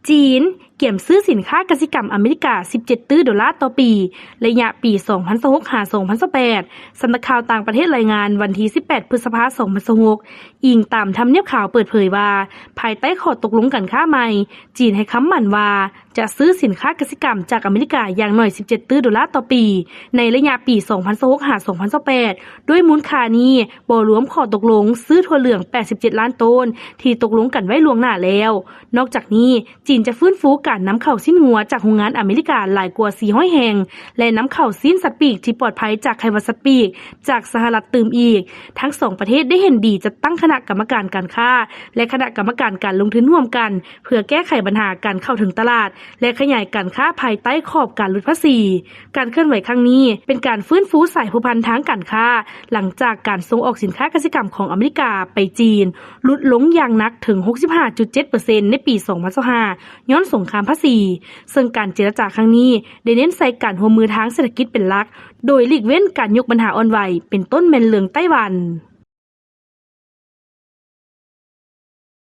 ຈີນກຽມຊື້ສິນຄ້າກະສິກຳອາເມລິກາ ສິບເຈັດຕື້ໂດລາຕໍ່ປີ ໄລຍະປີ ສອງພັນຊາວຫົກ ຫາ ສອງພັນຊາວແປດ, ສຳນັກຂ່າວຕ່າງປະເທດລາຍງານ ວັນທີ ສິບແປດ ພຶດສະພາ ສອງພັນຊາວຫົກ, ອີງຕາມທຳນຽບຂາວເປີດເຜີຍວ່າ ພາຍໃຕ້ຂໍ້ຕົກລົງການຄ້າໃໝ່, ຈີນໃຫ້ຄຳໝັ້ນວ່າ ຈະຊື້ສິນຄ້າກະສິກຳຈາກອາເມລິກາຢ່າງໜ້ອຍ ສິບເຈັດຕື້ໂດລາຕໍ່ປີ ໃນໄລຍະປີ ສອງພັນຊາວຫົກ ຫາ ສອງພັນຊາວແປດ, ດ້ວຍມູນຄ່ານີ້ບໍ່ລວມຂໍ້ຕົກລົງຊື້ຖົ່ວເຫຼືອງ ແປດສິບເຈັດລ້ານໂຕນ ທີ່ຕົກລົງກັນໄວ້ລ່ວງໜ້າແລ້ວ. ນອກຈາກນີ້, ຈີນຈະຟື້ນຟູການນຳເຂົ້າຊີ້ນງົວຈາກໂຮງງານອາເມລິກາຫຼາຍກວ່າ ສີ່ຮ້ອຍແຫ່ງ ແລະ ນຳເຂົ້າຊີ້ນສັດປີກທີ່ປອດໄພຈາກໄຂ້ຫວັດສັດປີກຈາກສະຫະລັດຕື່ມອີກ. ທັງສອງປະເທດໄດ້ເຫັນດີຈັດຕັ້ງຄະນະກຳມະການການຄ້າ ແລະ ຄະນະກຳມະການການລົງທຶນຮ່ວມກັນ ເພື່ອແກ້ໄຂບັນຫາການເຂົ້າເຖິງຕະຫຼາດ ແລະ ຂະຫຍາຍການຄ້າພາຍໃຕ້ຂອບການຫຼຸດພາສີ. ການເຄື່ອນໄຫວຄັ້ງນີ້ເປັນການຟື້ນຟູສາຍພົວພັນທາງການຄ້າ ຫຼັງຈາກການສົ່ງອອກສິນຄ້າກະສິກຳຂອງອາເມລິກາໄປຈີນ ຫຼຸດລົງຢ່າງໜັກເຖິງ ຫົກສິບຫ້າຈຸດເຈັດເປີເຊັນ ໃນປີ ສອງພັນຊາວຫ້າ ຍ້ອນສົງຄາມພາສີ, ເຊິ່ງການເຈລະຈາຄັ້ງນີ້ໄດ້ເນັ້ນໃສ່ການຮ່ວມມືທາງເສດຖະກິດເປັນຫຼັກ, ໂດຍຫຼີກເວັ້ນການຍົກບັນຫາອ່ອນໄຫວ, ເປັນຕົ້ນແມ່ນເລື່ອງໄຕ້ຫວັນ.